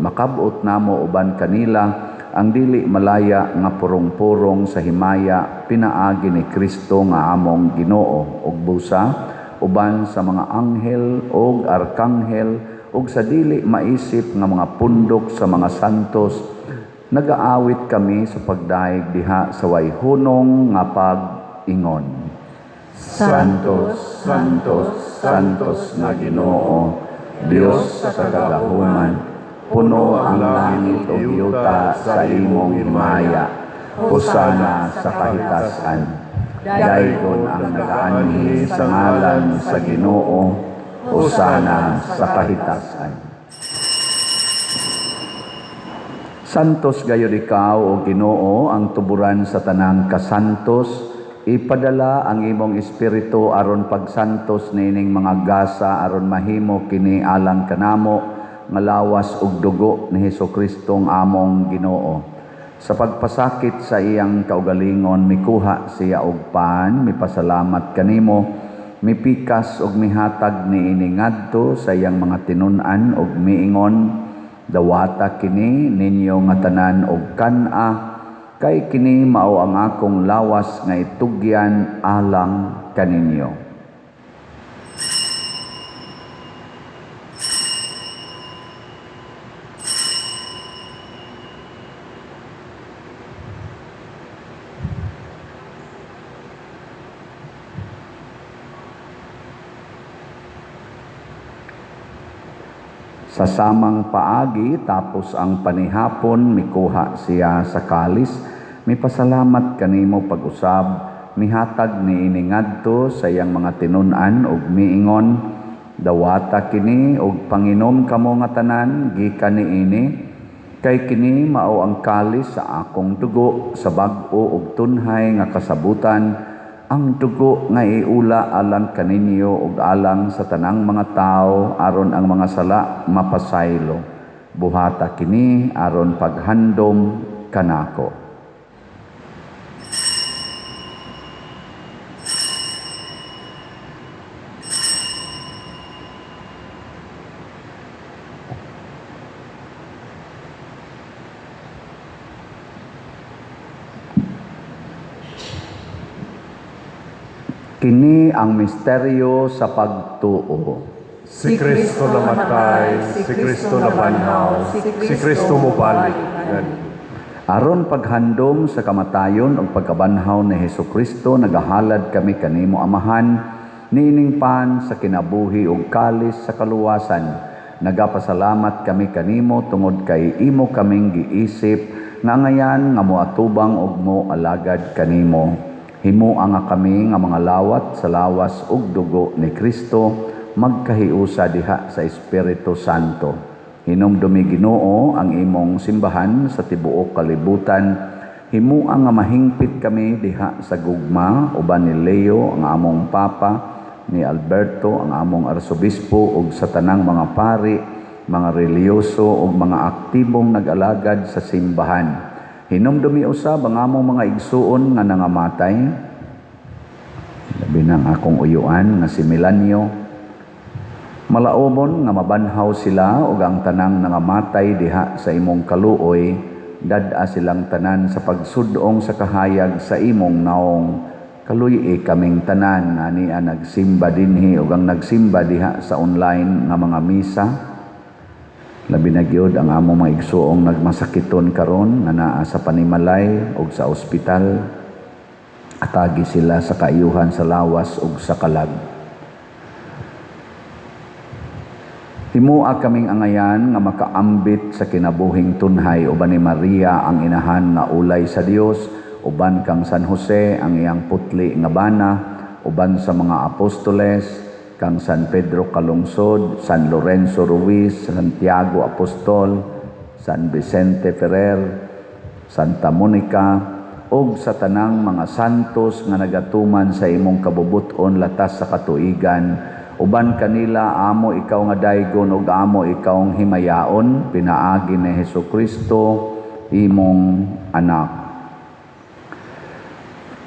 makabot namo uban kanila ang dili malaya nga purong-purong sa himaya pinaagi ni Kristo nga among Ginoo, ug busa uban sa mga anghel ug arkanghel ug sa dili maisip nga mga pundok sa mga santos, nagaawit kami sa pagdaig diha sa way hunong nga pag-ingon. Santos, Santos, Santos nga Ginoo, Dios sa kagahuman, puno ang langit ug yuta sa imong himaya. Hosana sa kahitasan. Daygon ang nagaanhi sa ngalan sa Ginoo. Hosana sa kahitasan. Santos gayud ikaw, o Ginoo, ang tuburan sa tanang kasantos. Ipadala ang imong espiritu aron pagsantos niining mga gasa aron mahimo kini alang kanamo nga lawas ug dugo ni Hesukristo ang among Ginoo. Sa pagpasakit sa iyang kaugalingon, mikuha siya og pan, mipasalamat kanimo, mipikas ug mihatag niini ngadto sa iyang mga tinun-an ug miingon, dawata kini ninyo nga tanan og kan-a, kay kini mao ang akong lawas nga itugyan alang kaninyo. Sa samang paagi, tapos ang panihapon, mikuha siya sa kalis, mipasalamat kanimo pag-usab, mihatag niini ngadto sa iyang mga tinun-an ug miingon, dawata kini ug panginom kamo nga tanan gikan niini, kay kini mao ang kalis sa akong dugo sa bag-o ug tunhay nga kasabutan, ang dugo nga iula alang kaninyo ug alang sa tanang mga tawo aron ang mga sala mapasaylo. Buhata kini aron paghandom kanako. Kini ang misteryo sa pagtuo. Si Kristo namatay, si Kristo nabanhaw, si Kristo mobalik. Aron paghandom sa kamatayon ug pagkabanhaw ni Hesukristo, nagahalad kami kanimo Amahan, niining pan sa kinabuhi ug kalis sa kaluwasan. Nagapasalamat kami kanimo tungod kay imo kaming giisip nga ngayan nga moatubang ug moalagad kanimo. Himoa nga kami nga mga lawat sa lawas ug dugo ni Kristo, magkahiusa diha sa Espiritu Santo. Hinumdumi Ginoo ang imong simbahan sa tibuok kalibutan. Himoa nga mahingpit kami diha sa gugma uban ni Leo ang among Papa, ni Alberto ang among Arsobispo ug sa tanang mga pari, mga relihiyoso ug mga aktibong nag-alagad sa simbahan. Hinumdumi usab ang among mga igsuon nga nangamatay, labi na ang akong uyuan nga si Melanio. Malaomon nga mabanhaw sila ug ang tanang nangamatay diha sa imong kaluoy, dad-a silang tanan sa pagsudong sa kahayag sa imong naong. Kaluy-i kaming tanan nga ania nagsimba dinhi ug ang nagsimba diha sa online nga mga misa. Labi na gyud ang among mga igsuong nagmasakiton karon nga naa sa panimalay ug sa ospital. Atagi sila sa kaayuhan sa lawas ug sa kalag. Himua kaming angayan nga makaambit sa kinabuhing tunhay uban ni Maria ang inahan nga ulay sa Dios, uban kang San Jose ang iyang putli nga bana, uban sa mga apostoles, kang San Pedro Calungsod, San Lorenzo Ruiz, Santiago Apostol, San Vicente Ferrer, Santa Monica, ug sa tanang mga santos nga nagatuman sa imong kabubut-on latas sa katuigan, uban kanila amo ikaw nga daygon ug amo ikaw ang himayaon, pinaagi ni Hesukristo imong anak.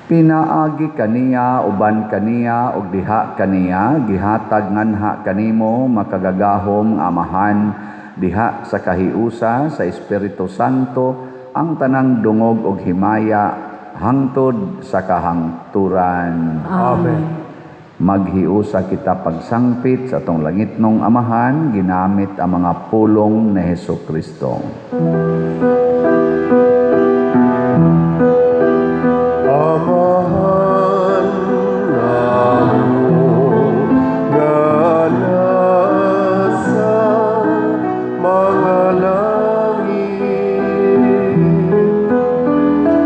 Pinaagi kaniya, uban kaniya, ug diha kaniya, gihatag nganha kanimo makagagahom nga Amahan, diha sa kahiusa sa Espiritu Santo, ang tanang dungog ug himaya hangtod sa kahangturan. Amen. Maghiusa kita pagsangpit sa atong langitnong Amahan, ginamit ang mga pulong ni Hesukristo. Amahan namo nga nasa mga langit,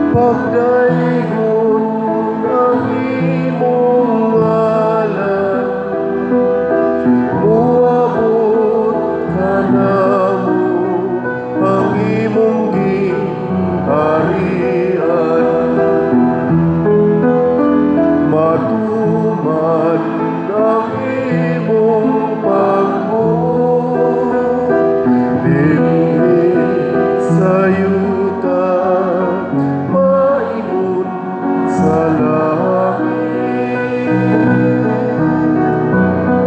pagdaygon ang imong ngalan, moabot kanamo ang imong gingharian. Matuman ang imong pagbuot dinhi sa yuta, maingon sa langit.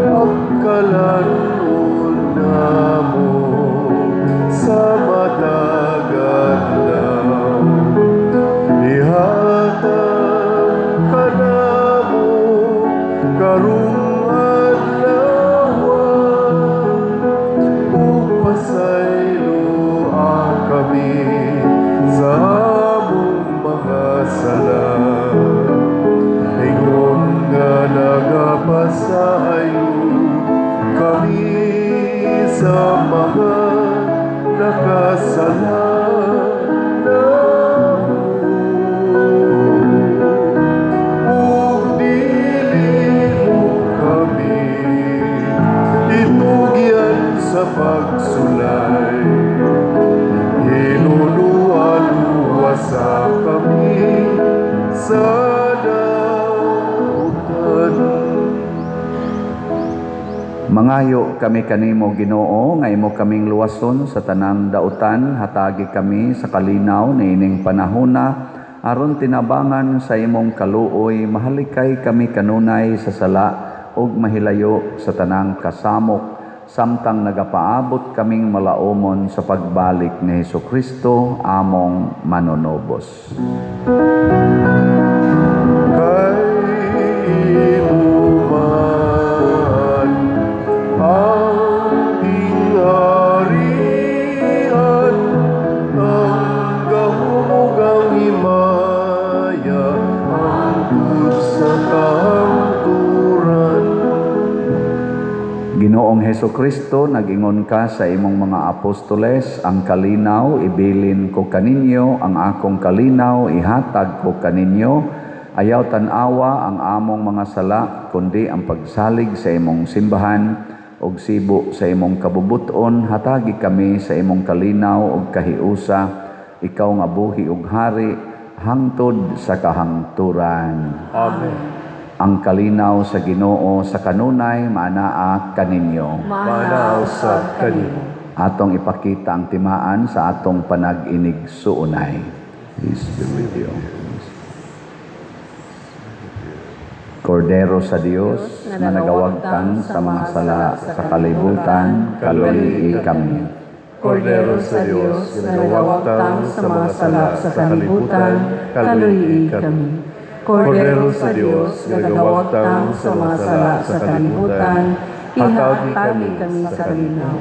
Ang kalan-on namo sa matag adlaw, ihatag kanamo karong adlaw, ug pasayloa kami sa among mga sala, ingon nga nagapasaylo kami sa mga nakasala namo. Ug dili mo kami itugyan sa pagsulay, hinunua luwasa kami sa dautan. Mangayo kami kanimo, Ginoo, nga imo kaming luwason sa tanang dautan, hatagi kami sa kalinaw niining panahona aron tinabangan sa imong kaluoy mahalikay kami kanunay sa sala ug mahilayo sa tanang kasamok samtang nagapaabot kaming malaumon sa pagbalik ni Hesukristo among manunubos. Kay imo man ang gingharian, ang gahom ug ang himaya hangtod sa kahangturan. Ginoong Hesukristo, nag-ingon ka sa imong mga apostoles, "Ang kalinaw ibilin ko kaninyo, ang akong kalinaw ihatag ko kaninyo." Ayaw tan-awa ang among mga sala, kundi ang pagsalig sa imong simbahan ug sibo sa imong kabubuton, hatagi kami sa imong kalinaw ug kahiusa, ikaw nga buhi ug hari hangtod sa kahangturan. Amen. Ang kalinaw sa Ginoo sa kanunay maanaa kaninyo. Maanaa usab kanimo. Atong ipakita ang timaan sa atong panag-inig-suunay. Peace be with you. Kordero sa Dios nga nagawagtang sa mga sala sa kalibutan, kaluyi kami. Kordero sa Dios nga nagawagtang sa mga sala sa kalibutan, kaluyi kami. Kordero sa Dios nga nagawagtang sa mga sala sa kalibutan, hatagi ihatagi kami sa kalinaw.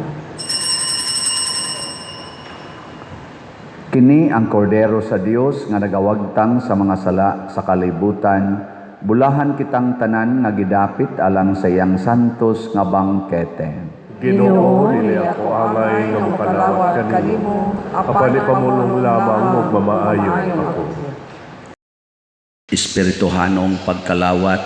Kini ang kordero sa Dios nga nagawagtang sa mga sala sa kalibutan. Bulahan kitang tanan nga gidapit alang sa iyang santos nga bangkete. Ginoo, dili ako angay nga mokalawat kanimo, apan ipamulong lamang ug mamaayo ako. Espirituhanong pagkalawat.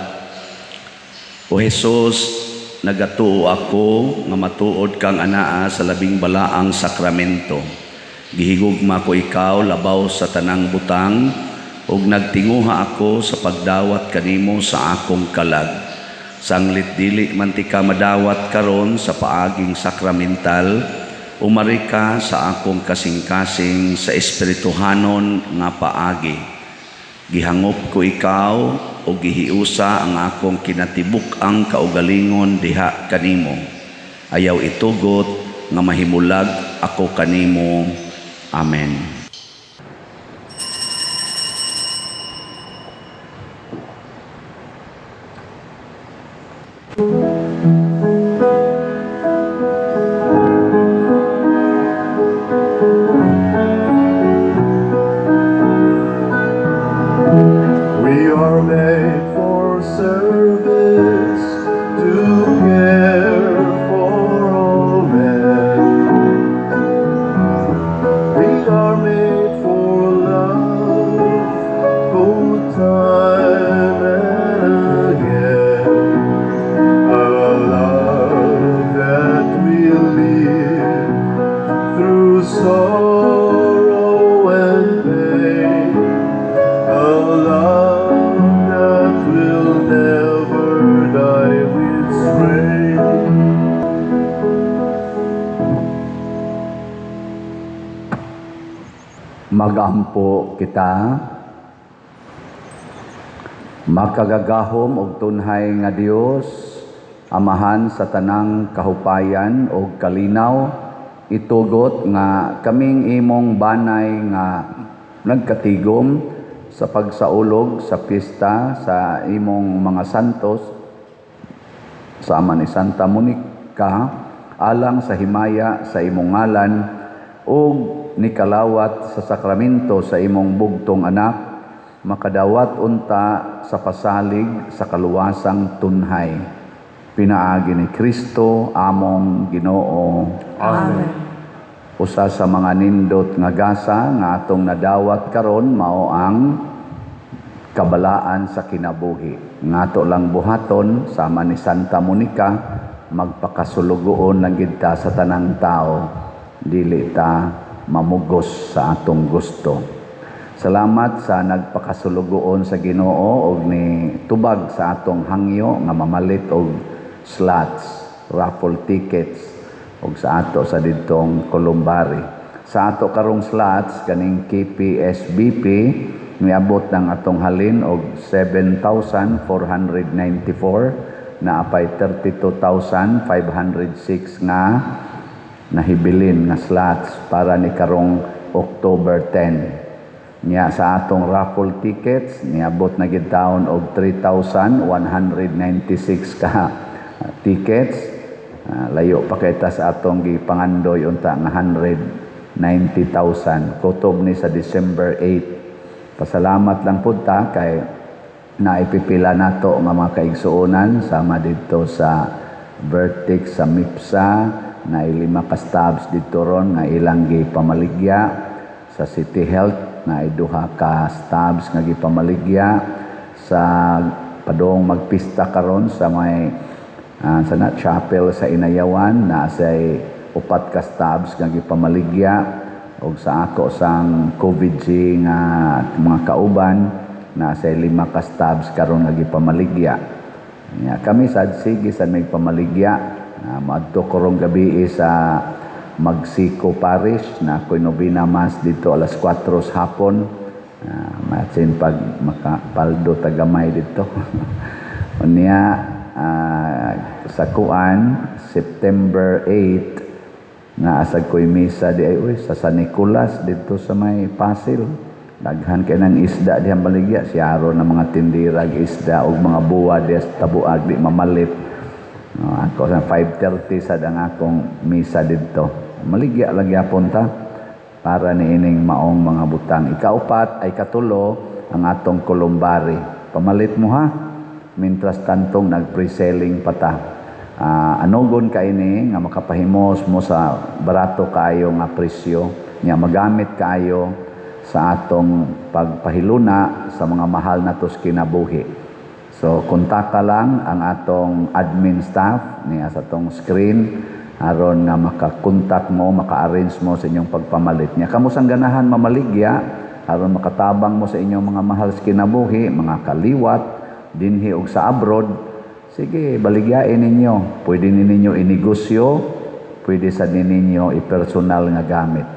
O Hesus, nagatuo ako nga matuod kang anaa sa labing balaang sakramento. Gihigugma ko ikaw labaw sa tanang butang ug nagtinguha ako sa pagdawat kanimo sa akong kalag. Sanglit dili man tika madawat karon sa paaging sakramental, umari ka sa akong kasing-kasing sa espirituhanon nga paagi. Gihangop ko ikaw o gihiusa ang akong kinatibuk-ang kaugalingon diha kanimo. Ayaw itugot nga mahimulag ako kanimo. Amen. We are made for service, to care for all men. We are made for love, both time and again. A love that will live through sorrow and pain. A love that will never die with strain. Magampo kita. Makagagahom og tunhay nga Dios, Amahan sa tanang kahupayan og kalinaw, itugot nga kaming imong banay nga nagkatigom sa pagsaulog sa pista sa imong mga santos sama ni Santa Monica, alang sa himaya sa imong ngalan ug nikalawat sa sakramento sa imong bugtong anak, makadawat unta sa pasalig sa kaluwasang tunhay. Pinaagi ni Kristo among Ginoo. Amen. Usa sa mga nindot nga gasa nga atong nadawat karon mao ang kabalaan sa kinabuhi. Nga ato lang buhaton sama ni Santa Monica, magpakasulugoon lang gid ta sa tanang tao, dili ta mamugos sa atong gusto. Salamat sa nagpakasulugoon sa Ginoo og ni tubag sa atong hangyo nga mamalit og slots, raffle tickets og sa ato sa didtong Columbari. Sa ato karong slots kaning KPSBP miabot ng atong halin og 7,494 na apay 32,506 nga nahibilin nga slots para ni karong October 10. Niya sa atong raffle tickets niabot na gid taon og 3,196 ka tickets. Layo pa kay ta sa atong gipangandoy unta nga 190,000. Kutob ni sa December 8. Pasalamat lang pud ta kay naipipila nato nga mga kaigsuonan sama didto sa Vertex sa MIPSA, na 5 ka stabs didto ron nga ilang gipamaligya, sa City Health na 2 ka stabs nga gipamaligya, sa padong magpista karon sa may sa na chapel sa Inayawan na say 4 ka stabs nga gipamaligya, og sa ako sang COVID G nga mga kauban na say 5 ka stabs karon nga gipamaligya. Nya kami sad sige sad may pamaligya. Maadto karong gabi sa Magsiko Parish na ako'y nobina mass dito alas 4 sa hapon. Matsin pag makapaldo tagamay dito. Unya, sa kuan September 8 nga asag ko'y misa di ay uy, sa San Nicolas dito sa may Pasil. Daghan kay nang isda dihang baligya, siyaro ng mga tindirag isda og mga buwa diha sa tabuag di mamalit. No, ako sa 5:30 sad ang akong misa didto. Maligya lang gyapon ta. Para niining maong mga butang. Ikaupat ay katulo ang atong columbary. Pamalit mo ha. Mintras tantong nag-pre-selling pa ta. Anugon ka ini nga makapahimos mo sa barato kaayo nga presyo nya magamit kaayo sa atong pagpahiluna sa mga mahal natos kinabuhi. So kontaka lang ang atong admin staff niya sa atong screen aron nga makakontak mo, maka-arrange mo sa inyong pagpamalit niya. Kamo sang ganahan mamaligya aron makatabang mo sa inyong mga mahal sa kinabuhi, mga kaliwat dinhi og sa abroad. Sige, baligyain ninyo. Pwede ni ninyo inegosyo, pwede sa ninyo i-personal nga gamit.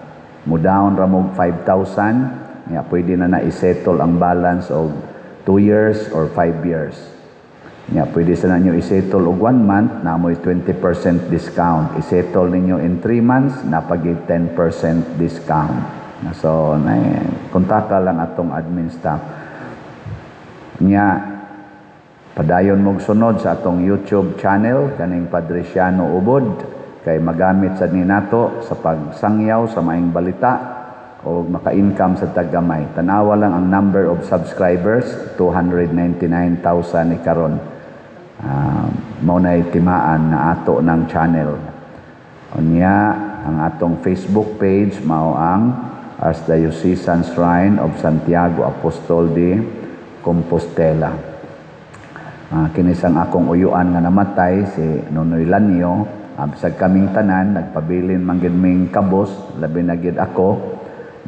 Mudown ra mo 5,000, nya pwede na na i-settle ang balance og 2 years or 5 years. Nya pwede sa ninyo i-settle og 1 month, na mo'y 20% discount. I-settle ninyo in 3 months, napagi 10% discount. So, na, kontaka lang atong admin staff. Nya, padayon mong sunod sa atong YouTube channel kaning Padre Siano Ubod kay magamit sad ni nato sa pagsangyaw sa maayong balita o maka-income sa taggamay. Tanawa lang ang number of subscribers, 299,000 ni karon. Mao nay timaan na ato ng channel. Unya, ang atong Facebook page mao ang Archdiocesan Shrine of Santiago Apostol de Compostela. Kinisang akong uyuan nga namatay si Nonoy Lanyo, bisag kaming tanan nagpabilin man gid ming kabos, labi na gid ako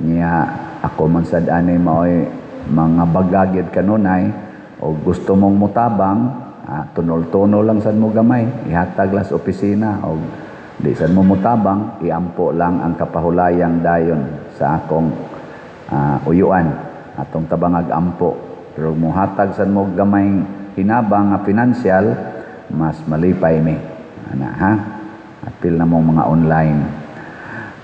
niya. Ako man sad ani maoy mga baga gid kanunay o gusto mong mutabang, tunol-tunol lang sad mo gamay, ihatag lang sa opisina, o di sad mo mutabang, iampo lang ang kapahulayang dayon sa akong uyuan atong tabangag ampo. Pero muhatag sad mo gamay hinabang nga pinansyal, mas malipay mi ana ha. Apil na mong mga online.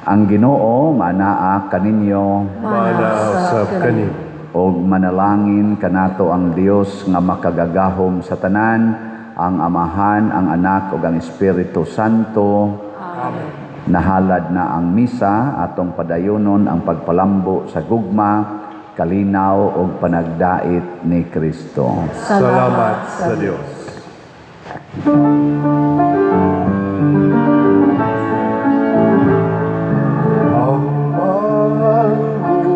Ang Ginoo manaa kaninyo. Mana usab kanimo. Og manalangin kanato ang Dios nga makagagahom sa tanan, ang Amahan, ang Anak ug ang Espiritu Santo. Amen. Nahalad na ang misa, atong padayonon ang pagpalambo sa gugma, kalinaw ug panagdait ni Kristo. Salamat sa Dios. Ang mahal mo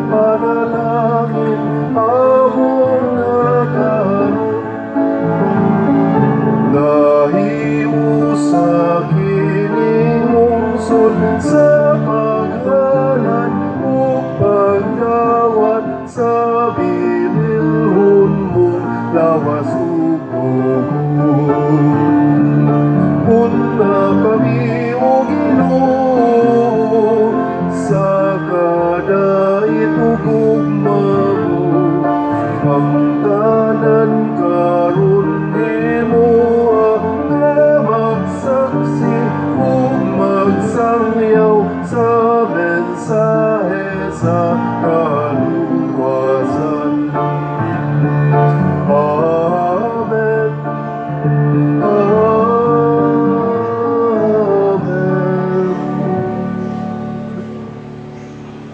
panalangin among nakaron nahimo sa kining lungsod sa paghalad ug pagdawat sa